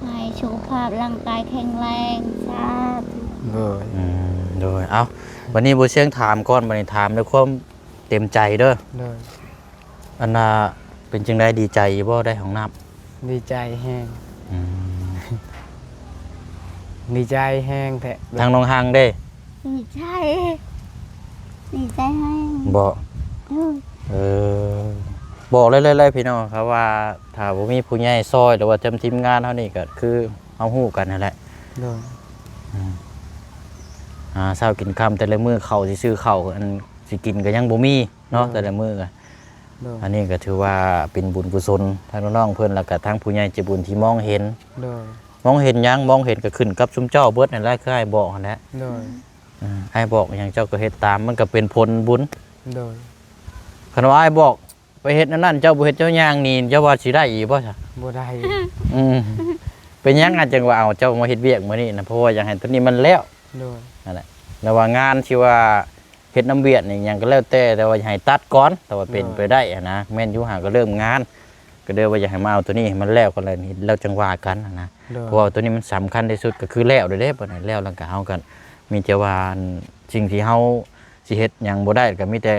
ໃຫ້ສຸຂະພາບຮ່າງກາຍແຂງແຮງ ສາທຸ ໂດຍ ອືມ ໂດຍ ເອົ້າ ບັດນີ້ບໍ່ຊຽງຖາມກ່ອນ ບັດນີ້ຖາມດ້ວຍຄວາມເຕັມໃຈເດີ ໂດຍ ອັນນ່າ ເປັນຈັ່ງໃດ ດີໃຈຢູ່ບໍ່ ໄດ້ຫ້ອງນ້ຳ? ດີໃຈແຮງ ອືມ ດີໃຈແຮງແທ້ ທາງນ້ອງຮັງເດ້? ດີໃຈ ດີໃຈແຮງ ບໍ່ ໂດຍ ເອີ ບອກເລີຍໆ ພີ່ນ້ອງ ຄັນວ່າຖ້າບໍ່ມີຜູ້ໃຫຍ່ຊ່ອຍ ຫຼືວ່າທາງທີມງານເຮົານີ້ ກໍຄືເຮົາຮູ້ກັນຫັ້ນແຫຼະ ໂດຍ ອືມ ຫາເຊົ້າກິນຄ່ຳ ແຕ່ລະມື້ເຂົ້າຊິຊື້ເຂົ້າ ອັນຊິກິນກໍຍັງບໍ່ມີເນາະ ໂດຍ ແຕ່ລະມື້ກໍ ໂດຍ ອັນນີ້ກໍຖືວ່າເປັນບຸນກຸສົນທາງນ້ອງໆເພິ່ນ ແລ້ວກໍທາງຜູ້ໃຫຍ່ໃຈບຸນທີ່ມອງເຫັນ ໂດຍ ມອງເຫັນຫຍັງ? ມອງເຫັນກໍຂຶ້ນກັບຊຸມເຈົ້າເບິດນັ້ນແຫຼະ ຄືອ້າຍບອກຫັ້ນແຫຼະ ໂດຍ ອືມ ອ້າຍບອກຫຍັງເຈົ້າກໍເຮັດຕາມ ມັນກໍເປັນຜົນບຸນ ໂດຍ ຄັນວ່າອ້າຍບອກໄປເຮັດອັນນັ້ນ ເຈົ້າບໍ່ເຮັດ ເຈົ້າຍ່າງໜີ ເຈົ້າວ່າຊິໄດ້ອີກບໍ່ຊະ? ບໍ່ໄດ້ ອືມ ເປັນຫຍັງອ້າຍຈຶ່ງວ່າເອົາເຈົ້າມາເຮັດວຽກມື້ນີ້ນະ? ເພາະວ່າຢາກໃຫ້ຕົວນີ້ມັນແລ້ວ ໂດຍ ນັ້ນແຫຼະ ແຕ່ວ່າງານທີ່ວ່າ ເຮັດນຳວຽກນີ້ຫຍັງກໍແລ້ວແຕ່ ແຕ່ວ່າຢ່າໃຫ້ຕັດກ່ອນ ແຕ່ວ່າເປັນ ໂດຍ ໄປໄດ້ຫັ້ນນະ ແມ່ນຢູ່ ຫາກໍເລີ່ມງານ ກໍເລີຍວ່າຢາກໃຫ້ມາເອົາຕົວນີ້ໃຫ້ມັນແລ້ວກ່ອນ ແລ້ວ ແລ້ວຈັ່ງວ່າກັນຫັ້ນນະ ໂດຍ ເພາະວ່າຕົວນີ້ມັນສຳຄັນທີ່ສຸດ ກໍຄືແລ້ວເດ້ ບັດນີ້ແລ້ວ ແລ້ວກໍເຮົາກໍມີແຕ່ວ່າ ອັນ ສິ່ງທີ່ເຮົາຊິເຮັດຫຍັງບໍ່ໄດ້ ກໍມີແຕ່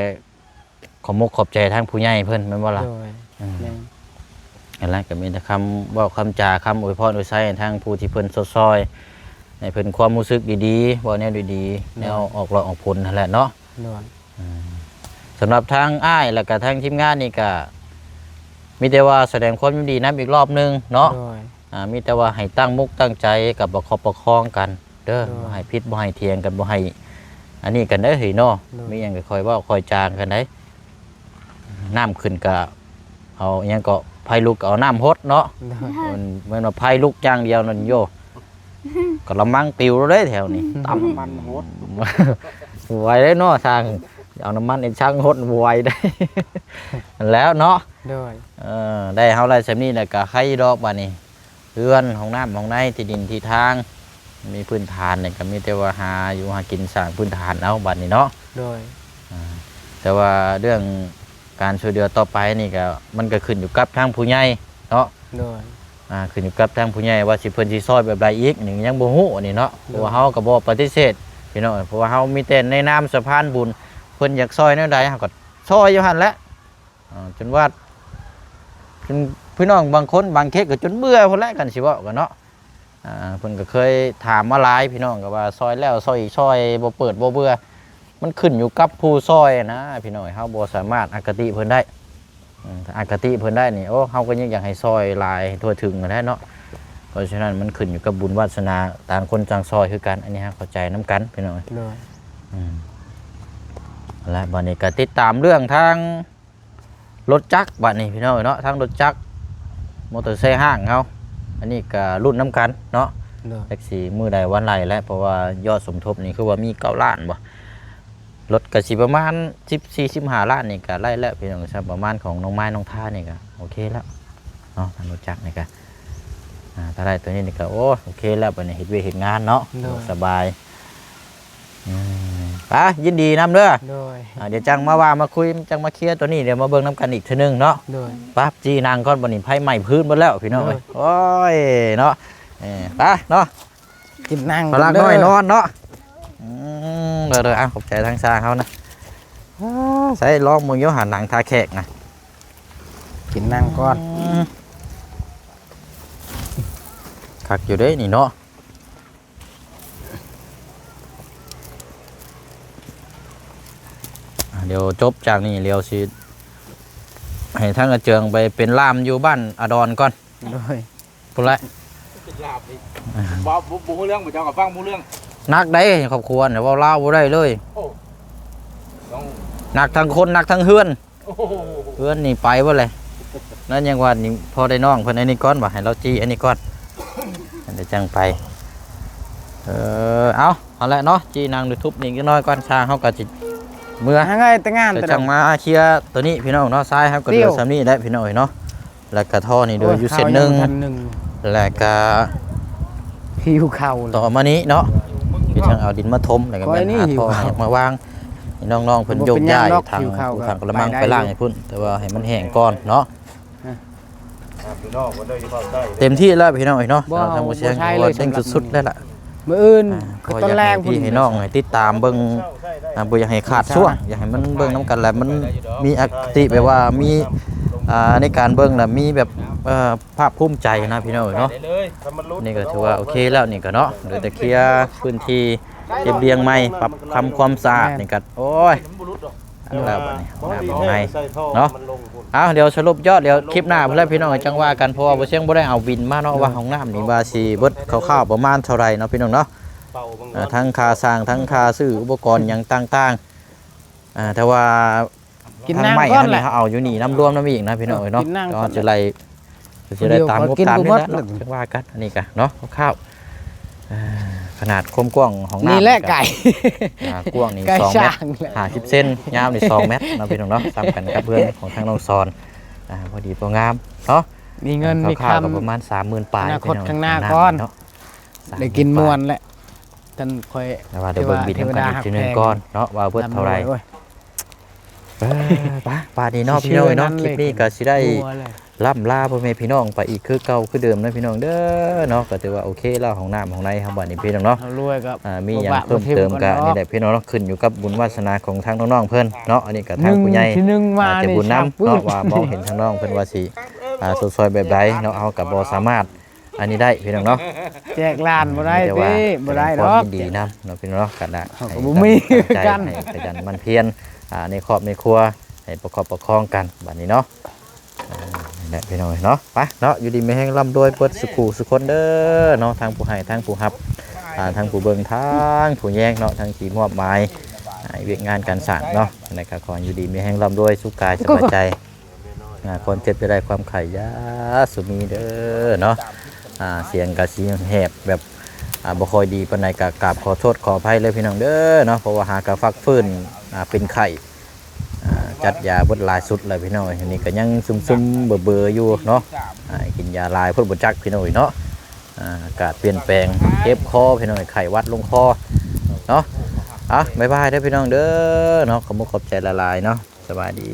ຂອບມົກຂອບໃຈທາງຜູ້ໃຫຍ່ເພິ່ນ ແມ່ນບໍ່ລະ? ໂດຍ ອືມ ແມ່ນ ຫັ້ນລະ ກໍມີແຕ່ຄຳເວົ້າຄຳຈາ ຄຳອວຍພອນອວຍໄຊໃຫ້ທາງຜູ້ທີ່ເພິ່ນຊົດຊ່ອຍ ໃຫ້ເພິ່ນຄວາມຮູ້ສຶກດີໆ ເວົ້າແນວດີໆ ໂດຍ ແນວອອກຫຼອກອອກຜົນຫັ້ນແຫຼະເນາະ ໂດຍ ອືມ ສຳລັບທາງອ້າຍ ແລ້ວກະທາງທີມງານນີ້ກະມີແຕ່ວ່າສະແດງຄວາມຍິນດີນຳອີກລອບໜຶ່ງເນາະ ໂດຍ ອ່າ ມີແຕ່ວ່າໃຫ້ຕັ້ງມຸກຕັ້ງໃຈກັບປະຄັບປະຄອງກັນເດີ ໂດຍ ບໍ່ໃຫ້ຜິດບໍ່ໃຫ້ຖຽງກັນ ບໍ່ໃຫ້ອັນນີ້ກັນເດີເຮີ້ຍເນາະ ໂດຍ ມີຫຍັງກໍຄ່ອຍເວົ້າຄ່ອຍຈາກັນໄດ໋ ນ້ຳຂຶ້ນກໍເອົາຫຍັງກໍ ໄຟລຸກກໍເອົານ້ຳຫົດເນາະ ໂດຍ ມັນ ແມ່ນວ່າໄຟລຸກຢ່າງດຽວນັ້ນໂຍ ກະລະມັງປິວເລີຍແຖວນີ້ ຕຳນ້ຳມັນຫົດ ບໍ່ໄຫວເດ້ເນາະ ຊ່າງ ເອົານ້ຳມັນເອັນຊ່າງຫົດບໍ່ໄຫວເດ້ ຫັ້ນແຫຼະເນາະ ໂດຍ ເອີ ໄດ້ເຮົາໄດ້ສ່ຳນີ້ແຫຼະກະໄຄດອກບາດນີ້ ເຮືອນ ຫ້ອງນ້ຳ ຫ້ອງໃນ ທີ່ດິນ ທີ່ທາງ ມີພື້ນຖານນີ້ກະມີແຕ່ວ່າຫາຢູ່ຫາກິນ ສ້າງພື້ນຖານເອົາບາດນີ້ເນາະ ໂດຍ ອ່າ ແຕ່ວ່າເລື່ອງ ການຊ່ວຍເຫຼືອຕໍ່ໄປນີ້ກະ ມັນກະຂຶ້ນຢູ່ກັບທາງຜູ້ໃຫຍ່ເນາະ ໂດຍ ອ່າ ຂຶ້ນຢູ່ກັບທາງຜູ້ໃຫຍ່ວ່າຊິ ເພິ່ນຊິຊ່ອຍແບບໃດອີກ ນີ້ຍັງບໍ່ຮູ້ອັນນີ້ເນາະ ໂດຍ ເພາະວ່າເຮົາກະບໍ່ປະຕິເສດພີ່ນ້ອງ ເພາະວ່າເຮົາມີແຕ່ໃນນາມສະພານບຸນ ເພິ່ນຢາກຊ່ອຍແນວໃດເຮົາກະຊ່ອຍຢູ່ຫັ້ນແຫຼະ ອ່າ ຈົນວ່າ ເປັນ ພີ່ນ້ອງບາງຄົນບາງເຂດກະຈົນເບື່ອພຸ້ນແຫຼະ ຄັນຊິເວົ້າກັນເນາະ ອ່າ ເພິ່ນກໍເຄີຍຖາມມາຫຼາຍ ພີ່ນ້ອງກໍວ່າຊ່ອຍແລ້ວຊ່ອຍອີກ ຊ່ອຍບໍ່ເປີດບໍ່ເບື່ອ ມັນຂຶ້ນຢູ່ກັບຜູ້ຊ່ອຍນະ ພີ່ນ້ອງ ເຮົາບໍ່ສາມາດອະຄະຕິເພິ່ນໄດ້ ອືມ ອະຄະຕິເພິ່ນໄດ້ນີ້ ໂອ້ ເຮົາກໍຍິ່ງຢາກໃຫ້ຊ່ອຍຫຼາຍໃຫ້ທົ່ວເຖິງຫັ້ນແຫຼະເນາະ ເພາະສະນັ້ນມັນຂຶ້ນຢູ່ກັບບຸນວາດສະໜາ ຕ່າງຄົນຕ່າງຊ່ອຍຄືກັນ ອັນນີ້ເຮົາເຂົ້າໃຈນຳກັນ ພີ່ນ້ອງ ໂດຍ ອືມ ແລະ ບັດນີ້ກໍຕິດຕາມເລື່ອງທາງ ລົດຈັກບາດນີ້ພີ່ນ້ອງເອີຍເນາະ ທັງລົດຈັກ ມໍເຕີໄຊຫ້າງເຮົາ ອັນນີ້ກະລຸ້ນນຳກັນເນາະ ໂດຍ ຈັກຊິມື້ໃດວັນໃດແຫຼະ ເພາະວ່າຍອດສົມທົບນີ້ຄືວ່າມີເກົ້າລ້ານບໍ ລົດກະຊິປະມານສິບສີ່ ສິບຫ້າລ້ານນີ້ກະໄດ້ແລ້ວພີ່ນ້ອງ ຊ່ຳປະມານຂອງນ້ອງມາຍນ້ອງທານີ້ກະໂອເຄແລ້ວເນາະ ທັງລົດຈັກນີ້ກະ ອ່າ ຖ້າໄດ້ໂຕນີ້ນີ້ກະ ໂອ້ ໂອເຄແລ້ວ ບາດນີ້ເຮັດວຽກເຮັດງານເນາະ ໂດຍ ສະບາຍ ອືມ ໄປ ຍິນດີນຳເດີ ໂດຍ ອ່າ ດຽວຈັ່ງມາວ່າມາຄຸຍ ຈັ່ງມາເຄຍໂຕນີ້ ດຽວມາເບິ່ງນຳກັນອີກເທື່ອໜຶ່ງເນາະ ໂດຍ ໄປ ຈີ່ນັ່ງກ່ອນ ບັດນີ້ໄຟໄໝ້ພື້ນເບິດແລ້ວພີ່ນ້ອງເອີຍ ໂດຍ ໂອ້ຍເນາະ ເອີ ໄປເນາະ ກິນນັ່ງ ພະລັກນ້ອຍນອນເນາະ ອືມ ເດີໆ ອ່ະ ຂອບໃຈທາງຊ່າງເຮົານະ ອ່າ ໃສ່ລອງເບິ່ງຢູ່ຫາ ນັ່ງທ່າແຂກນະ ກິນນັ່ງກ່ອນ ອືມ ຄັກຢູ່ເດ້ນີ້ເນາະ ອ່າ ດຽວຈົບຈາກນີ້ ດຽວຊິໃຫ້ທາງອາເຈີງໄປເປັນລ່າມຢູ່ບ້ານອາດອນກ່ອນ ໂດຍ ພຸ້ນແຫຼະ ເປັນລ່າມອີກ ບໍ່ ບໍ່ ບໍ່ຮູ້ເລື່ອງ ເຈົ້າກໍຟັງບໍ່ຮູ້ເລື່ອງ ໜັກໃດຄອບຄົວນີ້ ເວົ້າລາວບໍ່ໄດ້ເລີຍ. ໂອ້ ໜັກທັງຄົນ ໜັກທັງເຮືອນ. ໂອ້ ເຮືອນນີ້ໄປເບິດເລີຍ. ນັ້ນຍັງວ່ານີ້ ພໍໄດ້ນ້ອງເພິ່ນອັນນີ້ກ່ອນ ວ່າໃຫ້ລາວຈີ້ອັນນີ້ກ່ອນ ແລ້ວຈັ່ງໄປ. ເອີ ເອົາ ຫັ້ນແຫຼະເນາະ ຈີ້ນາງຢູທູບນີ້ຈັກໜ້ອຍກ່ອນ ຊ່າງເຮົາກໍຊິເມືອ. ຫາເງິນແຕ່ງງານ ແຕ່ຈັ່ງມາເຄຍໂຕນີ້ພີ່ນ້ອງເນາະ. ຊາຍເຮົາກໍເຫຼືອສ່ຳນີ້ແຫຼະພີ່ນ້ອງເອີຍເນາະ. ແລ້ວກະທໍ່ນີ້ເດີ ໂອ້ຍ ຢູ່ເສັ້ນໜຶ່ງ ຂ້າວຍັງບໍ່ທັນໜຶ່ງ ແລ້ວກະ ຫິວເຂົ້າ ຕໍ່ມານີ້ເນາະ ທີ່ທາງເອົາດິນມາຖົມ ແລ້ວກະແມ່ນຫາທໍ່ໃຫ້ມາວາງ ໃຫ້ນ້ອງໆເພິ່ນໂຍກຍ້າຍ ບໍ່ເປັນຫຍັງດອກ ທາງ ຫິວເຂົ້າ ຜູ້ທາງກະລະມັງ ໄປລ້າງໃຫ້ພຸ້ນ ແຕ່ວ່າໃຫ້ມັນແຫ້ງກ່ອນເນາະ. ຮະ ເຕັມທີ່ແລ້ວພີ່ນ້ອງເອີຍເນາະ ບໍ່ ສຳລັບທາງບໍ່ແຊງ ບໍ່ໃຊ້ເລີຍ ເຕັມສຸດໆແລ້ວລະ. ມື້ອື່ນ ອ່າ ກໍຕອນແລງພຸ້ນ ໃຫ້ພີ່ໃຫ້ນ້ອງໃຫ້ຕິດຕາມເບິ່ງ ອ່າ ບໍ່ຢາກໃຫ້ຂາດຊ່ວງ ຢາກໃຫ້ມັນເບິ່ງນຳກັນ ແລ້ວມັນມີອະຄະຕິ ແບບວ່າມີ ອ່າ ໃນການເບິ່ງ ແລ້ວມີແບບ ເອີ ພາກພູມໃຈນະພີ່ນ້ອງເອີຍເນາະ. ນີ້ກໍຖືວ່າໂອເຄແລ້ວນີ້ກໍເນາະ ເຫຼືອແຕ່ເຄຍພື້ນທີ່ ລຽບລຽງໃໝ່ ປັບຄຳຄວາມສະອາດນີ້ກໍ ໂອ້ຍ ແລ້ວບັດນີ້ ນ້ຳໃນເນາະ. ເອົາ ດຽວສະຫຼຸບຍອດ ດຽວຄລິບໜ້າພຸ້ນແຫຼະພີ່ນ້ອງ ຈັ່ງວ່າກັນ ເພາະວ່າບໍ່ຊຽງບໍ່ໄດ້ເອົາບິນມາເນາະ ວ່າຫ້ອງນ້ຳນີ້ວ່າຊິເບິດຄ່າວໆປະມານເທົ່າໃດເນາະພີ່ນ້ອງເນາະ. ອ່າ ທັງຄ່າສ້າງ ທັງຄ່າຊື້ອຸປະກອນຫຍັງຕ່າງໆ ອ່າ ແຕ່ວ່າ ກິນນ້ຳກ່ອນແຫຼະ ທາງໄມ້ເຮົານີ້ ເຮົາເອົາຢູ່ນີ້ນຳລວມນຳອີກນະພີ່ນ້ອງເອີຍເນາະ. ເອີ ກິນນ້ຳກ່ອນ ກໍຊິໄລ່ ຊິໄດ້ຕາມງົບຕາມນີ້ແຫຼະ ເພິ່ນວ່າກັນ. ອັນນີ້ກະເນາະ ຄ່າວໆ ຂະໜາດຄວາມກວ້າງຂອງນ້ຳນີ້ແຫຼະ ໄກ່ ອ່າ ກວ້າງນີ້ສອງແມັດຫ້າສິບເຊັນ ຍາວນີ້ສອງແມັດເນາະພີ່ນ້ອງເນາະ ສ່ຳກັນກັບເຮືອນຂອງທາງນ້ອງສອນ. ອ່າ ພໍດີພໍງາມເນາະ ມີເງິນມີຄຳ ຄ່າວໆກໍປະມານສາມໝື່ນປາຍ ອະນາຄົດຂ້າງໜ້າກ່ອນເນາະ ໄດ້ກິນມ່ວນແຫຼະ. ຈັ່ງຄ່ອຍ ແຕ່ວ່າດຽວເບິ່ງບິນນຳກັນອີກທີໜຶ່ງກ່ອນເນາະ ວ່າເບິດເທົ່າໃດ. ເອີ ໄປ ບາດນີ້ເນາະ ຊິ ພີ່ນ້ອງເອີຍເນາະ ຊິ ຄລິບນີ້ກໍຊິໄດ້ ຊິ ລົ້າລາພໍ່ແມ່ພີ່ນ້ອງໄປອີກຄືເກົ່າຄືເດີມນະພີ່ນ້ອງເດີເນາະ. ກໍຖືວ່າໂອເຄແລ້ວ ຫ້ອງນ້ຳຫ້ອງໃນເຮົາບາດນີ້ພີ່ນ້ອງເນາະ ເຮົາລວຍກໍ ອ່າ ມີຫຍັງເພີ່ມເຕີມກໍນີ້ແຫຼະພີ່ນ້ອງເນາະ ຂຶ້ນຢູ່ກັບບຸນວາສະໜາຂອງທາງນ້ອງໆເພິ່ນເນາະ. ອັນນີ້ກໍທາງຜູ້ໃຫຍ່ ອາດຈະບຸນນຳເນາະ ວ່າມອງເຫັນທາງນ້ອງເພິ່ນວ່າຊິ ອ່າ ຊ່ວຍໆແບບໃດເນາະ ເຮົາກໍບໍ່ສາມາດ ອັນນີ້ໄດ້ພີ່ນ້ອງເນາະ ແຈກຫຼານບໍ່ໄດ້ຕິ ບໍ່ໄດ້ດອກ ແຕ່ວ່າແສດງຄວາມຍິນດີນຳເນາະພີ່ນ້ອງເນາະ. ກໍລະ ເຮົາກໍບໍ່ມີຄືກັນ ໃຫ້ຕັ້ງໃຈ ໃຫ້ຂະຫຍັນໝັ່ນພຽນ ອ່າ ໃນຄອບໃນຄົວ ໃຫ້ປະຄອບປະຄອງກັນບາດນີ້ເນາະ. ອ່າ ນີ້ແຫຼະພີ່ນ້ອງເນາະ ໄປເນາະ ຢູ່ດີມີແຮງ ລ່ຳລວຍເບິດສູ່ຄູ່ສູ່ຄົນເດີເນາະ ທັງຜູ້ໃຫ້ທັງຜູ້ຮັບ ອ່າ ທັງຜູ້ເບິ່ງທັງຜູ້ແຍງເນາະ ທັງທີ່ມອບໝາຍ ອ່າ ວຽກງານການສ້າງເນາະ. ແລ້ວກໍຂໍໃຫ້ຢູ່ດີມີແຮງ ລ່ຳລວຍ ສຸກກາຍສະບາຍໃຈ ອ່າ ຄວາມເຈັບຢ່າໄດ້ ຄວາມໄຂ້ຢ່າສູ່ມີເດີເນາະ. ອ່າ ສຽງກະຊິແຫບແບບ ອ່າ ບໍ່ຄ່ອຍດີປານໃດ ກະກາບຂໍໂທດຂໍອະໄພເລີຍພີ່ນ້ອງເດີເນາະ ເພາະວ່າຫາກະພັກຟື້ນ ອ່າ ເປັນໄຂ້ ອ່າ ຈັດຢາເບິດຫຼາຍຊຸດແລ້ວພີ່ນ້ອງເອີຍ. ອັນນີ້ກະຍັງຊຶມໆເບີໆຢູ່ເນາະ ອ່າ ກິນຢາຫຼາຍໂພດບໍ່ຈັກພີ່ນ້ອງເອີຍເນາະ. ອ່າ ອາກາດປ່ຽນແປງ ເຈັບຄໍພີ່ນ້ອງເອີຍ ໄຂ້ຫວັດລົງຄໍເນາະ. ເອົາ ບາຍບາຍເດີພີ່ນ້ອງເດີເນາະ ຂອບມຸກຂອບໃຈຫຼາຍໆເນາະ ສະບາຍດີ.